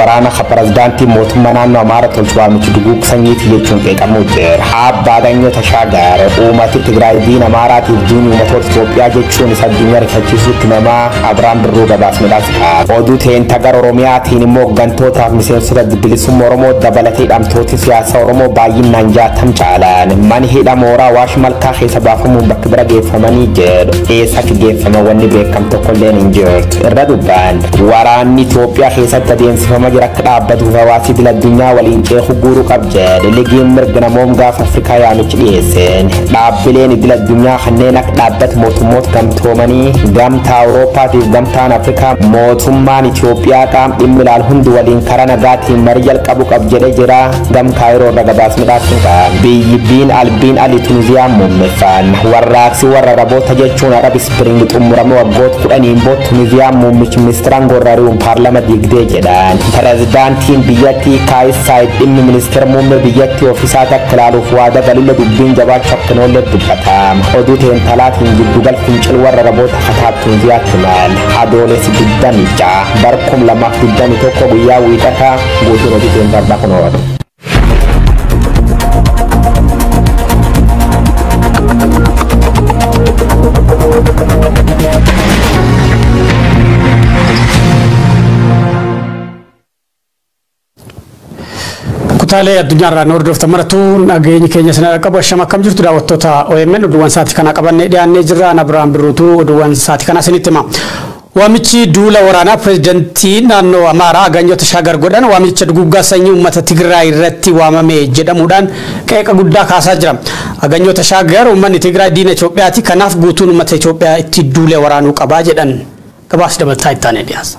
Waraana ka pirezidaantii mootummaa naannoo Amaara tolchu waamichi duguug sanyiiti jechuun qeeqamuu jira. Abbaa Aganyoo Tashaagar uummati Tigraay diina Amaaraatiif diinii uummatoota Itoophiyaa jechuun isa addunyaa rifachiisuutti namaa Abiraan Birruu gabaasnudhaas qaba. Oduu teenta gara Oromiyaatiin immoo hooggantootaaf miseensota bilisummaa Oromoo dabalatee hidhamtooti siyaasa Oromoo baay'inaan 60 caalan mani hidha mooraa Awaash Malkaa keessa baafamuun bakka bira geeffamanii jedhu. Eessa akka geeffaman wanni beekam tokkolleen hin jirtu. Irra dubbaan waraanni Itoophiyaa keessatti adeemsifama jira akka dhaabbatuuf hawaasi idil addunyaa waliin ceeku guuruu qab jedhe. Ligiin mirga namoom gaafa Afrikaa yaamichi dhiyeesseen dhaabbileen idil addunyaa kanneen akka dhaabbata mootummoota gamtoomanii gamtaa Awurooppaatii fi gamtaan Afrikaa mootummaan Itoophiyaa qaam dhimmi ilaalu hundi waliin karaa nagaatiin marii jalqabu qab jedhee jira. Gam Kaayiroo irra gabaasni dhaabsuun qaba. Biyyi Biin Albiin Ali Tuniziyaan muummeffaan warraaqsi warra Araboota jechuun Arab Spring xumurame waggoota 10 booda Tuniziyaan muummichi ministeeraan gorrari'uun paarlama diigdee jedhan. Pirezidaantiin biyyattii Kaayis Saayid dhimmi ministeera muummee biyyattii ofiisaa akka ilaaluuf waada galula dubbiin jabaachuu akka hin oolle dubbatama. Oduu teentalaatiin giddugal fincil warra Araboota kataat Tuniziyaatti himan. Adoolessi 26 bar 2021 guyyaa wiixataa guutuun oduu teentarraa kun oolu. Kutaalee addunyaarraa nu hordoftan maratu nageenyi keenya sana qabu ashama akkam jirtu daawwattoota OMN oduuwwan sa'aatii kana qabannee dhiyaannee jirra. Ana Biraan Birruutu oduuwwan sa'aatii kana isinitti hima. Waamichi duula waraanaa pirezidantii naannoo Amaaraa Aganyoo Tashaagar godhan waamicha duguuggaa sanyii uummata Tigraay irratti waamame jedhamuudhaan qeeqa guddaa kaasaa jira. Aganyoo Tashaagar uummanni Tigraay diina Itoophiyaati, kanaaf guutuun uummata Itoophiyaa itti duulee waraanuu qabaa jedhan. Gabaasa dabalataa itti aanee dhiyaasa.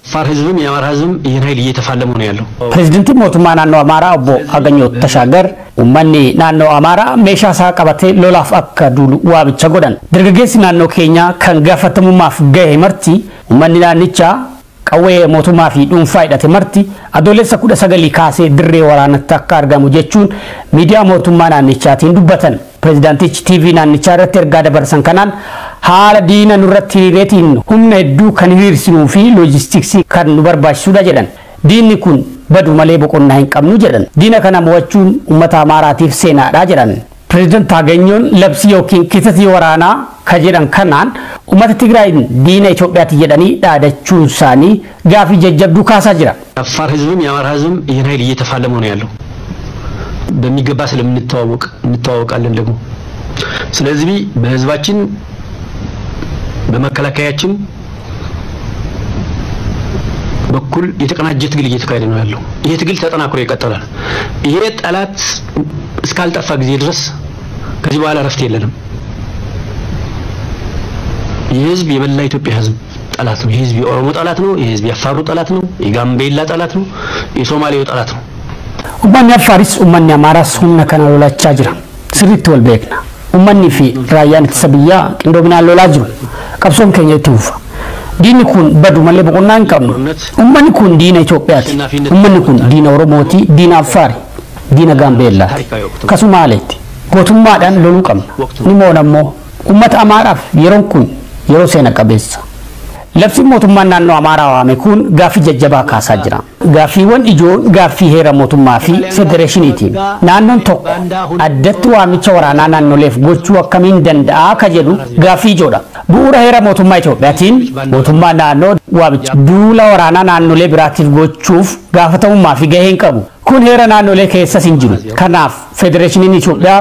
አፋር ህዝብም የአማራ ህዝብም ይህን ኃይል እየተፋለመው ነው ያለው። Pirezidantiin mootummaa naannoo Amaaraa obbo Aganyoo Tashaagar uummanni naannoo Amaaraa meeshaa isaa qabatee lolaaf akka duulu waamicha godhan. Dargaggeessi naannoo keenyaa kan gaafatamummaaf gahe marti uummanni naannichaa qawwee mootummaa fi dhuunfaa hidhate marti adoolessa 19 kaasee dirree waraanatti akka argamu jechuun miidiyaa mootummaa naannichaatiin dubbatan. Pirezidaantichi TV naannichaa irratti ergaa dabarsan kanaan haala diina nurratti hiriireetiin humna hedduu kan hiriirsinuu fi loojistiksii kan nu barbaachisudha jedhan. Diinni kun badu malee boqonnaa hin qabnu jedhan. Diina kana mo'achuun uummata Amaaraatiif seenaadha jedhan. Pirezidaant Aganyoon labsii yookiin kitatii waraanaa ka jedhan kanaan uummata Tigraayin diina Itoophiyaati jedhanii dhaadachuun isaanii gaafii jajjabduu kaasaa jira. የአፋር ህዝብም የአማራ ህዝብም ይህን ኃይል እየተፋለመው ነው ያለው። በሚገባ ስለምንተዋወቅ እንተዋወቃለን ደግሞ። ስለዚህ በህዝባችን በመከላከያችን በኩል የተቀናጀ ትግል እየተካሄደ ነው ያለው። ይሄ ትግል ተጠናክሮ ይቀጥላል። ይሄ ጠላት እስካልጠፋ ጊዜ ድረስ ከዚህ በኋላ እረፍት የለንም። ይህ ህዝብ የመላ ኢትዮጵያ ህዝብ ጠላት ነው። ይህ ህዝብ የኦሮሞ ጠላት ነው። ይህ ህዝብ የአፋሩ ጠላት ነው። የጋምቤላ ጠላት ነው። የሶማሌው ጠላት ነው። Uummanni Affaaris uummanni Amaaraas humna kana lolachaa jira. Sirriitti wal beekna. Uummanni fi raayyaan ittisa biyyaa qindoominaan lolaa jiru. Qabsoon keenya itti fufa. Diinni kun badu malee boqonnaa hin qabnu. Uummanni kun diina Itoophiyaati. Uummanni kun diina Oromooti, diina Affaari, diina Gaambeellaati. Kasumaaleetti. Gootummaadhaan loluu qabna. Ni moona immoo uummata Amaaraaf yeroon kun yeroo seena qabeessa. Labsiin mootummaan naannoo Amaaraa waame kun gaaffii jajjabaa kaasaa jira. Gaaffiiwwan ijoon gaaffii heera mootummaa fi federeeshiniitiin. Naannoon tokko addatti waamicha waraanaa naannoleef gochuu akkamiin danda'a ka jedhu gaaffii ijoodha. Bu'uura heera mootummaa Itoophiyaatiin mootummaa naannoo waamicha duula waraanaa naannolee biraatiif gochuuf gaafatamummaa fi gahee hin qabu. Kun heera naannolee keessas hin jiru. Kanaaf federeeshiniin Itoophiyaa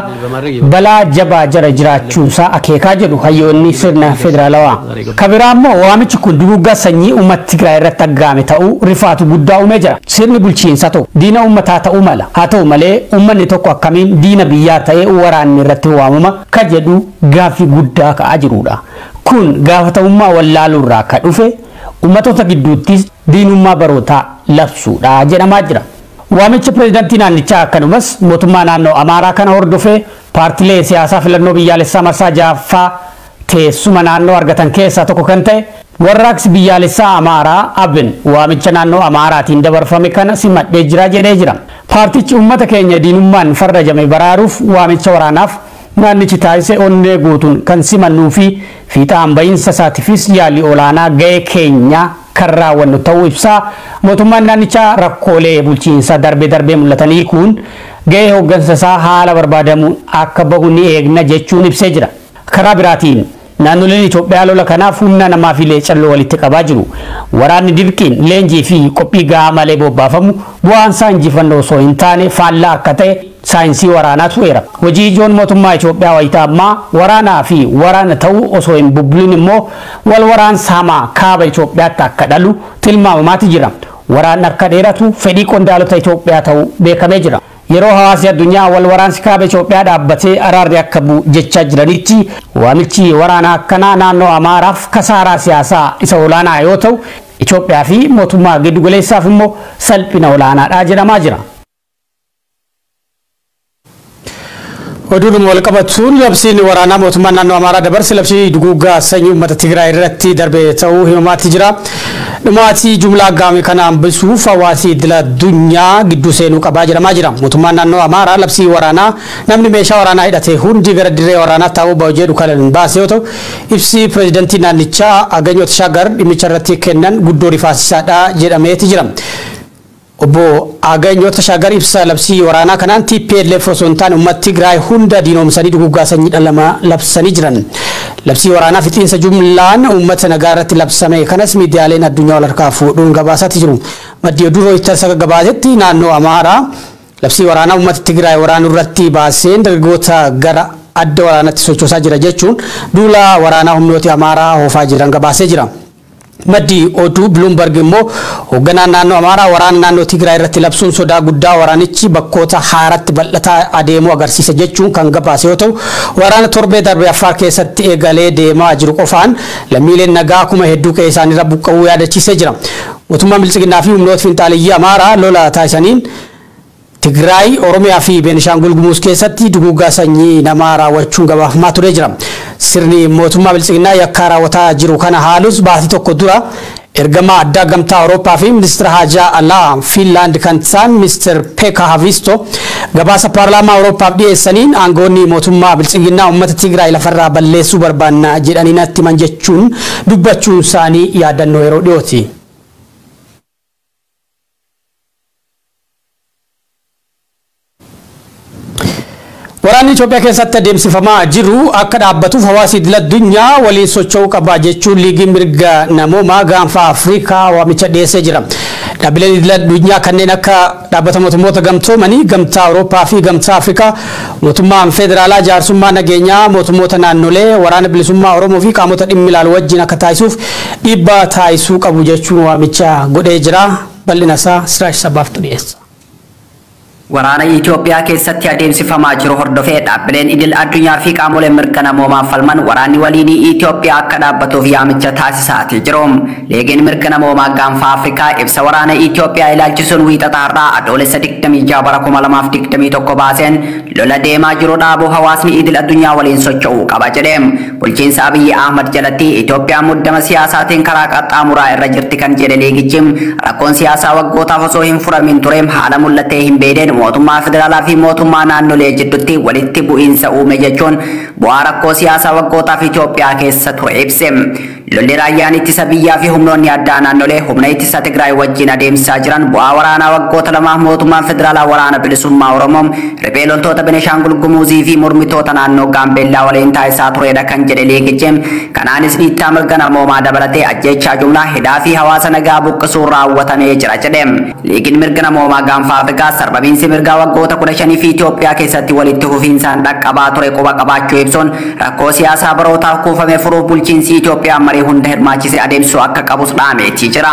balaa jabaa jara jiraachuusaa akeekaa jedhu hayyoonni sirna federaalawaa. Ka biraa immoo waamichi kun duguuggaa sanyii uummata Tigraay irratti aggaame ta'uu rifaatu guddaa uumee jira. Sirni bulchiinsaa tokko diina uummataa ta'uu mala. Haa ta'u malee uummanni tokko akkamiin diina biyyaa ta'ee waraanni irratti waamama ka jedhu gaaffii guddaa ka'aa jirudha. Kun gaafatamummaa wallaaluurraa ka dhufe uummattoota gidduuttis diinummaa barootaa labsuudha jedhamaa jira. Waamicha pirezidaantii naannichaa akkanumas mootummaa naannoo Amaaraa kana hordofee paartilee siyaasaa filannoo biyyaalessaa marsaa 6ffaa teessuma naannoo argatan keessaa tokko kan ta'e warraaqsi biyyaalessaa Amaaraa Abin waamicha naannoo Amaaraatiin dabarfame kana simadhee jira jedhee jira. Paartichi uummata keenya diinummaan farrajame baraaruuf waamicha waraanaaf Naannichi taasise onnee guutuun kan simannuu fi fiixaan bahiinsa isaatiifis yaalii olaanaa ga'ee keenya kan raawwannu ta'uu ibsaa. Mootummaan naannichaa rakkoolee bulchiinsaa darbee darbee mul'atanii kun ga'ee hooggansa isaa haala barbaadamuun akka bahu ni eegna jechuun ibsee jira. Karaa biraatiin naannoleen Itoophiyaa lola kanaaf humna namaa fi leecalloo walitti qabaa jiru. Waraanni dirqiin leenjii fi qophii gahaa malee bobbaafamu bu'aan isaa injifannoo osoo hin taane faallaa akka ta'e saayinsii waraanaatu eera. Hojii ijoon mootummaa Itoophiyaa wayitaa ammaa waraanaa fi waraana ta'uu osoo hin bubbulin immoo wal waraansa hamaa kaaba Itoophiyaatti akka dhalu tilmaamamaati jira. Waraanni akka dheeratu fedhii qondaalota Itoophiyaa ta'uu beekamee jira. Yeroo hawaasni addunyaa wal waraansi kaaba Itoophiyaa dhaabbatee araarri akka bu'u jechaa jiranitti waamichi waraanaa akkanaa naannoo Amaaraaf kasaaraa siyaasaa isa olaanaa yoo ta'u Itoophiyaa fi mootummaa giddugaleessaaf immoo salphina olaanaadha jedhamaa jira. Oduudhuma wal qabatuun labsiin waraanaa mootummaa naannoo Amaaraa dabarse labsii duguuggaa sanyii uummata Tigraay irratti darbe ta'uu himamaatti jira. Dhumaatii jumlaa gaame kana hambisuuf hawaasi idil addunyaa gidduu seenuu qabaa jedhamaa jira. Mootummaan naannoo Amaaraa labsii waraanaa namni meeshaa waraanaa hidhate hundi gara dirree waraanaa taa'uu bahu jedhu kan baase yoo ta'u ibsi pireezidantii naannichaa Aganyoo Tashaagar dhimmicha irratti kennan guddoo rifaasisaadha jedhameeti jira. Obbo Aganyoo Tashaagar ibsa labsii waraanaa kanaan TPLF osoo hin taane uummata Tigraay hunda diinoomsanii duguuggaa sanyii dhala namaa labsanii jiran. Labsii waraanaa fixiinsa jumlaan uummata nagaa irratti labsame kanas miidiyaaleen addunyaa wal harkaa fuudhuun gabaasaatti jiru. Maddi oduu Reuters akka gabaasetti naannoo Amaaraa labsii waraanaa uummata Tigraay waraanuu irratti baaseen dargaggoota gara adda waraanaatti sochoosaa jira jechuun duula waraanaa humnooti Amaaraa oofaa jiran gabaasee jira. Maddi oduu Bloomberg immoo hoogganaan naannoo Amaaraa waraana naannoo Tigraay irratti labsuun sodaa guddaa waraanichi bakkoota haaratti bal'ataa adeemuu agarsiisa jechuun kan gabaase yoo ta'u waraana torbee darbe Affaar keessatti eegalee deemaa jiru qofaan lammiileen nagaa kuma hedduu qe'ee isaaniirra buqqa'uu yaadachiisee jira. Mootummaan Bilxiginnaa fi humnoota finxaaleyyii Amaaraa lola taasisaniin Tigraay, Oromiyaa fi Beenishaangul Gumuz keessatti duguuggaa sanyii namaa raawwachuun gabaafamaa turee jira. Sirni mootummaa Bilxiginnaa yakkaa raawwataa jiru kana haalus baatii tokko dura ergamaa addaa gamtaa Awurooppaa fi ministeera haajaa alaa Fiinlaand kan ta'an Ministeer Pekka Haavisto gabaasa paarlaamaa Awurooppaaf dhiyeessaniin aangoonni mootummaa Bilxiginnaa uummata Tigraay lafarraa balleessuu barbaanna jedhanii natti himan jechuun dubbachuun isaanii yaadannoo yeroo dhiyooti. Waraanni Itoophiyaa keessatti adeemsifamaa jiru akka dhaabbatuuf hawaasi idil addunyaa waliin socho'uu qaba jechuun liigiin mirga namoomaa gaanfa Afrikaa waamicha dhiyeessee jira. Dhaabbileen idil addunyaa kanneen akka dhaabbata mootummoota gamtoomanii, gamtaa Awurooppaa fi gamtaa Afrikaa, mootummaan federaalaa jaarsummaa nageenyaa, mootummoota naannolee, waraana bilisummaa Oromoo fi qaamota dhimmi ilaalu wajjin akka taasisuuf dhiibbaa taasisuu qabu jechuun waamicha godhee jira. Bal'ina isaa Siraash Sabaaftu dhiyeessa. Waraana Itoophiyaa keessatti adeemsifamaa jiru hordofee dhaabbileen idil addunyaa fi qaamoleen mirga namoomaa falman waraanni waliinii Itoophiyaa akka dhaabbatuuf yaamicha taasisaatii jiru. Liigiin mirga namoomaa gaanfa Afrikaa ibsa waraana Itoophiyaa ilaalchisuun wiixata har'aa adoolessa 26 bara 2021 baaseen lola deemaa jiru dhaabuu hawaasni idil addunyaa waliin socho'uu qaba jedhe. Bulchiinsa Abiyyi Ahmad jalatti Itoophiyaan muddama siyaasaatiin karaa qaxxaamuraa irra jirti kan jedhe liigichi rakkoon siyaasaa waggootaaf osoo hin furamin ture haala mul'atee hin beekneen mootummaa federaalaa fi mootummaa naannolee jidduutti walitti bu'iinsa uume jechuun bu'aa rakkoo siyaasaa waggootaaf Itoophiyaa keessa ture ibse. Lolli raayyaan ittisa biyyaa fi humnoonni addaa naannolee humna ittisa Tigraay wajjin adeemsisaa jiran bu'aa waraanaa waggoota lamaaf mootummaan federaalaa waraana bilisummaa Oromoo riphee loltoota Benishaangul Gumuzii fi mormitoota naannoo Gaambeellaa waliin taasisaa turedha kan jedhe liigichi. Kanaanis dhiittaa mirga namoomaa dabalatee ajjeechaa jumlaa hidhaa fi hawaasa nagaa buqqisuun raawwatamee jira jedhe. Liigiin mirga namoomaa gaanfa Afrikaa sarbamiinsi mirgaa waggoota 15 fi Itoophiyaa keessatti walitti fufiinsaan dhaqqabaa ture quba qabaachuu ibsuun rakkoo siyaasaa barootaaf kuufame furuuf bulchiinsi Itoophiyaa marii hunda hirmaachise adeemsisuu akka qabus dhaameetii jira.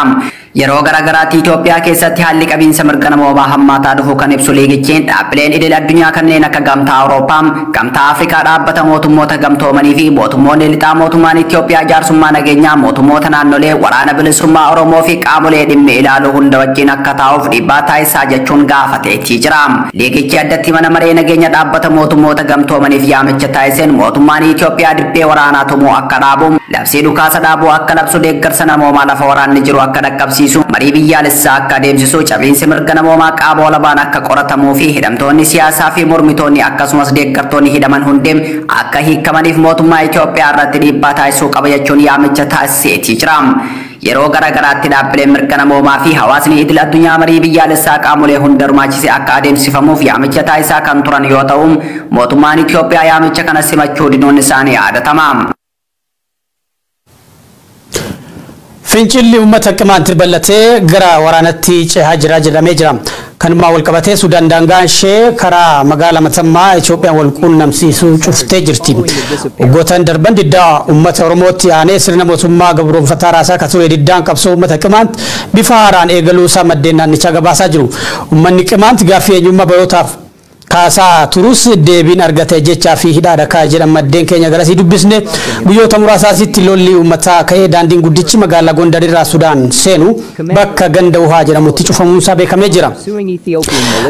Yeroo garaagaraatti Itoophiyaa keessatti haalli qabiinsa mirga namoomaa hammaataa dhufu kan ibsu liigichiin dhaabbileen idil addunyaa kanneen akka Gamtaa Awurooppaa, Gamtaa Afrikaa, dhaabbata mootummoota gamtoomanii fi mootummoonni lixaa mootummaan Itoophiyaa jaarsummaa nageenyaa mootummoota naannolee waraana bilisummaa Oromoo fi qaamolee dhimmi ilaalu hunda wajjin akka taa'uuf dhiibbaa taasisaa jechuun gaafateetii jira. Liigichi addatti mana maree nageenya dhaabbata mootummoota gamtoomaniif yaamicha taasiseen mootummaan Itoophiyaa dibbee waraanaa tumuu akka dhaabu labsii dhukaasa Dhukaasa dhaabuu akka labsu, deeggarsa namoomaa lafa waraanni jiru akka dhaqqabsiisu, marii biyyaalessaa akka adeemsisu, cabiinsi mirga namoomaa qaama walabaan akka qoratamuu fi hidhamtoonni siyaasaa fi mormitoonni akkasumas deeggartoonni hidhaman hundeen akka hiikamaniif mootummaa Itoophiyaa irratti dhiibbaa taasisuu qaba jechuun yaamicha taasiseetii jira. Yeroo gara garaatti dhaabbileen mirga namoomaa fi hawaasni idil addunyaa marii biyyaalessaa qaamolee hunda hirmaachise akka adeemsifamuuf yaamicha taasisaa kan turan yoo ta'u, mootummaan Itoophiyaa yaamicha kana simachuu diduun isaanii yaadatama. Fincilli uummata Qimaanti bal'atee gara waraanatti cehaa jira jedhamee jira. Kanumaan wal qabatee Sudaan daangaa ishee karaa magaalaa Matammaa Itoophiyaan wal quunnamsiisuu cuftee jirti. Waggoottan darban diddaa uummata Oromootti aanee sirna mootummaa gabroonfataa raasaa kan ture diddaan qabsoo uummata Qimaant bifa haaraan eegaluu isaa maddeen naannichaa gabaasaa jiru. Uummanni Qimaant gaaffii eenyummaa barootaaf kaasaa turus deebiin argate jechaa fi hidhaadha kaa jedhan maddeen keenya garasii dubbisne. Guyyoota muraasaasitti lolli uummataa ka'ee daandiin guddichi magaalaa Gondar irraa Sudaan seenu bakka ganda Wuhaa jedhamutti cufamuunsaa beekamee jira.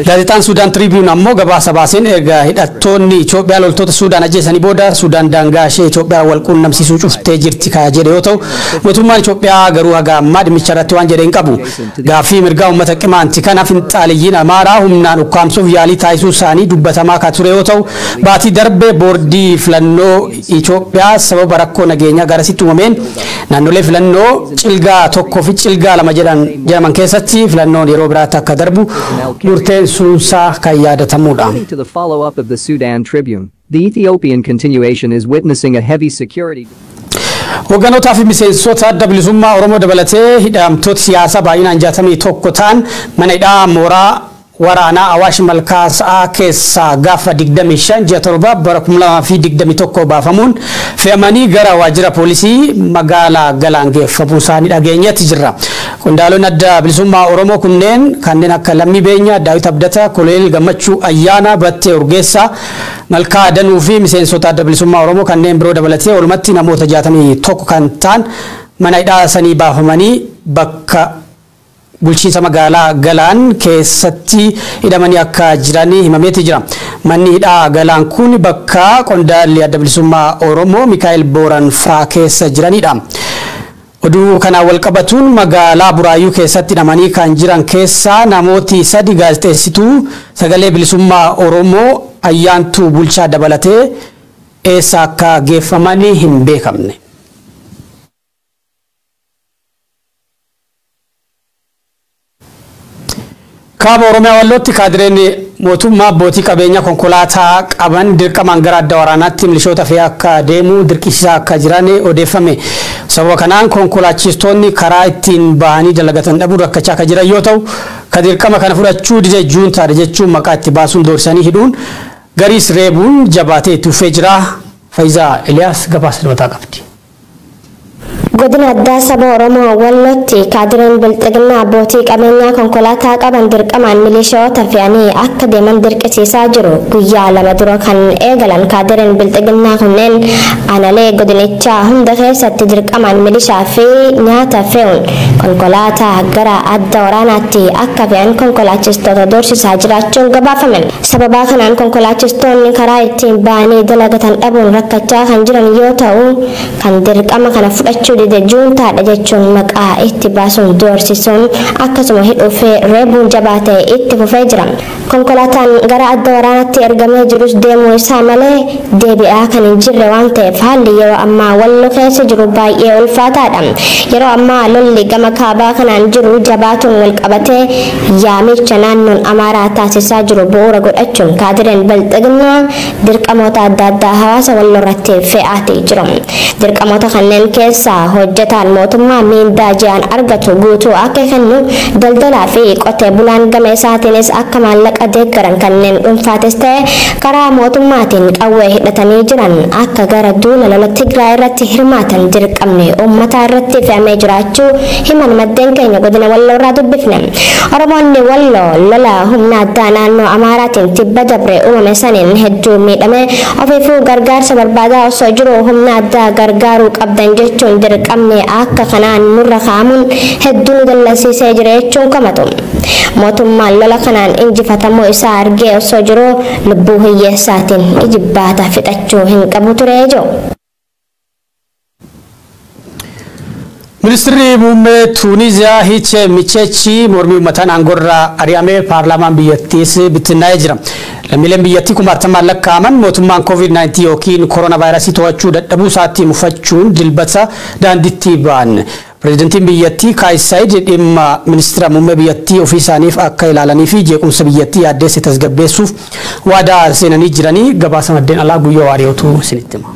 Gaazexaan Sudaan Tribune ammoo gabaasa baaseen erga hidhattoonni Itoophiyaa loltoota Sudaan ajjeesanii booda Sudaan daangaa ishee Itoophiyaa wal quunnamsiisuu cuftee jirti kaa jedhe yoo ta'u, mootummaan Itoophiyaa garuu haga ammaa dhimmicha irratti waan jedhe hin qabu. Gaaffii mirgaa uummata Qimaanti kana finxaaliyyiin Amaaraa humnaan ukkaamsuuf yaalii taasisuu isaanii dubbatamaa kan ture yoo ta'u, baatii darbe boordii filannoo Itoophiyaa sababa rakkoo nageenyaa garasitti uumameen naannolee filannoo Cilgaa 1 fi Cilgaa 2 jedhaman keessatti filannoon yeroo biraatti akka darbu murteessuunsaa kan yaadatamudha. According to the follow-up of the Sudan Tribune, the Ethiopian continuation is witnessing a heavy security. Hoogganootaa fi miseensota Adda Bilisummaa Oromoo dabalatee hidhamtoota siyaasaa baay'inaan 61 ta'an mana hidhaa mooraa waraanaa Awaash Malkaa Sa'aa keessaa gaafa 25 ji'a 7 bara 2021 baafamuun fe'amanii gara waajjira poolisii magaalaa Galaan geeffamuu isaanii dhageenyetti jirra. Qondaalonni Adda Bilisummaa Oromoo kunneen kanneen akka Lammii Beenyaa, Daawit Abdataa, Koloneel Gammachuu Ayyaanaa, Battee Urgeessaa, Malkaa Danuu fi miseensota Adda Bilisummaa Oromoo kanneen biroo dabalatee walumatti namoota 61 kan ta'an mana hidhaa sanii baafamanii bakka bulchiinsa magaalaa Galaan keessatti hidhamanii akka jiran himameeti jira. Manni hidhaa Galaan kun bakka qondaalli Adda Bilisummaa Oromoo Mikaa'el Booran faa keessa jiranidha. Oduu kanaan wal qabatuun magaalaa Buraayyuu keessatti hidhamanii kan jiran keessaa namooti 3 gaazexeessituu Sagalee Bilisummaa Oromoo Ayyaantuu Bulchaa dabalatee eessa akka geeffamanii hin beekamne. Kaaba Oromiyaa Wallootti kaadireen mootummaa abbootii qabeenyaa konkolaataa qaban dirqamaan gara adda waraanaatti milishoota fe'ee akka deemu dirqisiisaa akka jiran odeeffame. Sababa kanaan konkolaachistoonni karaa ittiin bahanii dalagatan dhabuun rakkachaa akka jiran yoo ta'u, ka dirqama kana fudhachuu dide juuntaadha jechuun maqaa itti baasuun doorsisanii hidhuun gariis reebuun jabaatee itti fufee jira. Faayisaa Eliyaas gabaasa dabalataa qabdi. Godina Addaa Saba Oromoo Wallootti kaadireen Bilxiginnaa abbootii qabeenyaa konkolaataa qaban dirqamaan milishoota fe'anii akka deeman dirqisiisaa jiru. Guyyaa 2 dura kan eegalan kaadireen Bilxiginnaa kunneen aanalee godinichaa hunda keessatti dirqamaan milishaa fi nyaata fe'uun konkolaataa gara adda waraanaatti akka fe'an konkolaachistoota doorsisaa jiraachuun gabaafame. Sababa kanaan konkolaachistoonni karaa ittiin ba'anii dalagatan dhabuun rakkachaa kan jiran yoo ta'u, kan dirqama kana fudhachuu dide juuntaadha jechuun maqaa itti baasuun doorsisuun akkasuma hidhuu fi reebuun jabaatee itti fufee jira. Konkolaataan gara adda waraanaatti ergamee jirus deemuu isaa malee deebi'aa kan hin jirre waan ta'eef haalli yeroo ammaa Walloo keessa jiru baay'ee ulfaataadha. Yeroo ammaa lolli gama kaabaa kanaan jiru jabaatuun wal qabatee yaamicha naannoon Amaaraa taasisaa jiru bu'uura godhachuun kaadireen Bilxiginnaa dirqamoota adda addaa hawaasa Walloo irratti fe'aatii jiru. Dirqamoota kanneen keessaa hojjetaan mootummaa miindaa ji'aan argatu guutuu akka kennu, daldalaa fi qotee bulaan gama isaatiinis akka maallaqa deeggaran, kanneen dhuunfaatis ta'e karaa mootummaatiin qawwee hidhatanii jiran akka gara duula lola Tigraay irratti hirmaatan dirqamni uummata irratti fe'amee jiraachuu himan maddeen keenya godina Walloo irraa dubbifne. Oromoonni Walloo lola humna addaa naannoo Amaaraatiin tibba dabre uumame saniin hedduu miidhame ofiifuu gargaarsa barbaadaa osoo jiru humna addaa gargaaruu qabdan jechuun dirqamni akka kanaan nurra kaa'amuun hedduu nu dallansiisee jira jechuun komatu. Mootummaan lola kanaan injifatamuu isaa argee osoo jiru lubbuu hiyyeessaatiin ijibbaata fixachuu hin qabu ture jiru. Ministeerri muummee Tuuniziyaa Hichee Micheechi mormii uummataan aangoorraa ari'amee paarlaamaan biyyattiis bittinnaa'ee jira. Lammiileen biyyattii kumaatamaan lakkaa'aman mootummaan COVID-19 yookiin koronaa vaayirasii to'achuu dadhabuu isaatti mufachuun dilbata daandiitti ba'an. Pireezidantiin biyyattii Kaayis Saayid dhimma ministeera muummee biyyattii ofii isaaniif akka ilaalanii fi jeequmsa biyyattii yaaddeesse tasgabbeessuuf waadaa seenanii jiranii gabaasa maddeen alaa guyyaa waariyootu isinitti hima.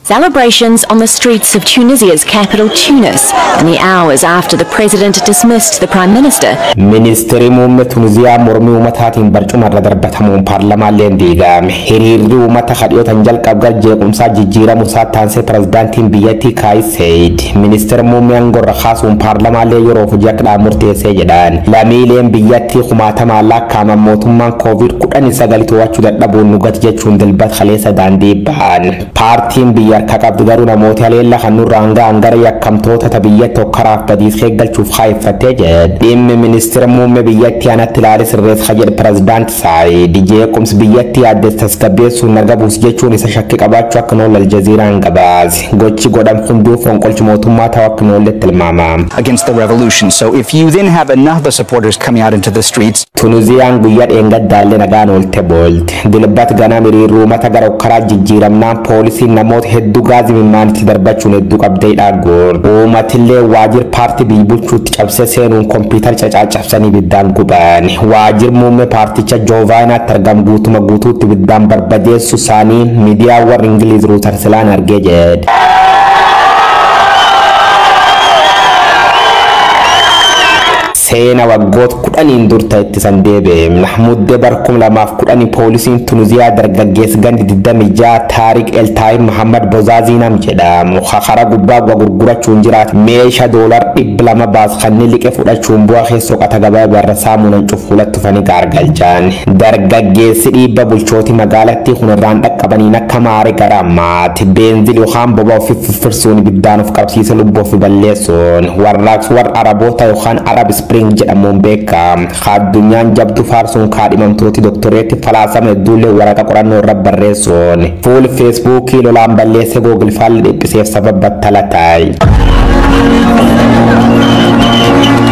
Celebrations on the streets of Tunisia's capital, Tunis, in the hours after the president dismissed the prime minister. Ministeerri muummee Tuniziyaa mormii uummataatiin barcuma irra darbatamuun paarlamaalleen diigame. Hiriirri uummata kadhiyootan jalqab gara jeequmsaa jijjiiramu isaa taansee pirezidaantiin biyyattii Kaayis Saayid ministeera muummee aangoo kaasuun paarlamaallee yeroof hojii akka dhaabu murteessee jedhan. Lammiileen biyyattii kumaatamaan lakkaa'aman mootummaan COVID-19 to'achuu dadhabuun nu gati jechuun dilbata kaleessa daandii ba'an. Paartiin biyya harka qabdu garuu namoota haleella kan nurraan ga'an gara yakkamtoota biyya tokkaraaf badiis eeggalchuuf kaayeffattee jedhe. Dhimmi ministeera muummee biyyattii anatti ilaale sirreessa jedhe pirezidaanti Saayid jeequmsi biyyattii yaaddes tasgabbeessuun naga buusu jechuun isa shakkii qabaachuu akka nool Aljazeeraan gabaase. Gochi godham hunduu fonqolchi mootummaa ta'uu akka noolletti tilmaama. Against the revolution. So if you then have enough of the supporters coming out into the streets. Tuniziyaan guyyaa dheengaddaallee nagaan oolte boolte. Dilbata ganama hiriirri uummata gara karaa jijjiiramnaan poolisiin namoota hedduu gaazii mimmaanitti darbachuun hedduu qabdee dhaaggoon. Uummatillee waajjira paartii biyya bulchuutti cabsee seenuun kompiitara cacaccabsanii ibiddaan guban. Waajjirri muummee paarticha Joovaanaatti argamu guutuma guutuutti ibiddaan barbadeessu isaanii miidiyaa warra Ingiliiz Ruutarsilaan argee jedhe. Seena waggoota 10 dur ta'e ittisan deebi'e. Muddee bara 2010 poolisiin Tuniziyaa dargaggeessa gandi 26 Taariq Eltaayib Muhammad Bozaazii nam jedhamu karaa gubbaa gurgurachuun jiraatu meeshaa $200 baas kanneen liqee fudhachuun bu'aa keessoo qata gabaa barra saamunan cufuulatti tufanii gaargalchan. Dargaggeessi dhiibba bulchooti magaalattii kunirraan dhaqqabaniin akka maare gara ammaatti beenzil yookaan boba'aa ofii firfirsuun ibiddaan of qabsiisa lubbuu ofii balleessuun warraaqsu warra Araboota yookaan Arab Spring jedhamuun beekama. Addunyaan jabdu faarsuun kaadhimamtooti doktoreetti falaasama hedduullee waraqa qorannoo irra barreessuun fuul feesbuukii lolaan balleessee googil faalli dhiphiseef sababa battala ta'e.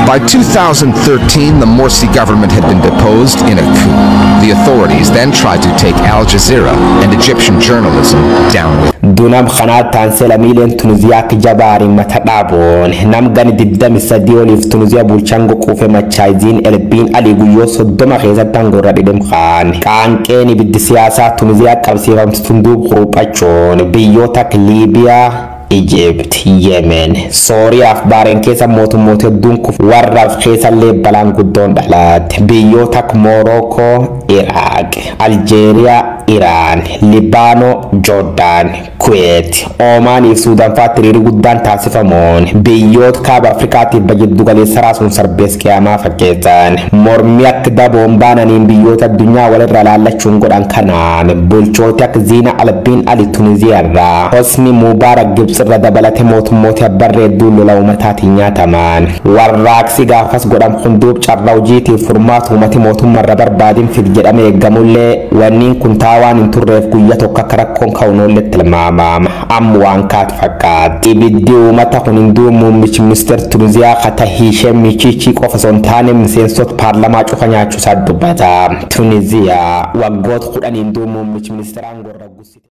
By 2013, the Morsi government had been deposed in a coup. The authorities then tried to take Al Jazeera and Egyptian journalism down with. Dunam kanaa taansee lammiileen Tuniziyaa akka jabaariin mata dhaabuun nam gani 23 oliif Tuniziyaa bulchaan quufe Machaayiziin Elbiin Alii guyyoo 30 keessatti aangoorra dhidhimqaan. Qaanqeen ibiddi siyaasaa Tuniziyaa qabsiifamtu tunduub kuruphachuun biyyoota akka Liibiyaa, Egypt, Yemen, Sooriyaa fi Baareen keessa mootummoota hedduun warraaf keessallee balaan guddoon dhalaate. Biyyoota akka Moorookoo, Iraaq, Aljeeriyaa, Iraan, Libaanoo, Joordaan, Kuweet, Oomaanii fi Suudaan fa'aatti hiriirri guddaan taasifamuun biyyoota kaaba Afrikaatiif jiddu galeessa raasuun sarbees qiyaamaa fakkeessan. Mormii akka daboon baananiin biyyoota addunyaa walirra laallachuun godhan kanaan bulchooti akka Ziina Albiin Ali Tuniziyaa irraa Hosni Mubaarak Gibxi irra dabalate mootummoota abbarree hedduun lola uummataatiin nyaataman. Warraaqsi gaafas godhamu hunduuf carraa hojiitiif furmaata uummati mootummaa irra barbaadin fid jedhamee eeggamullee wanniin kun taawaan hin turreef guyyaa tokko akka rakkoon ka'uun oolletti tilmaamama. Amma waan kaatu fakkaata. Ibiddi uummata kun hunduu muummichi ministeera Tuniziyaa Kata Hiishee Michichii qofa osoo hin taane miseensota paarlamaa cufa nyaachuu isaa dubbata. Tuniziyaa waggoota 10 hunduu muummichi ministeeraan gorra gussite.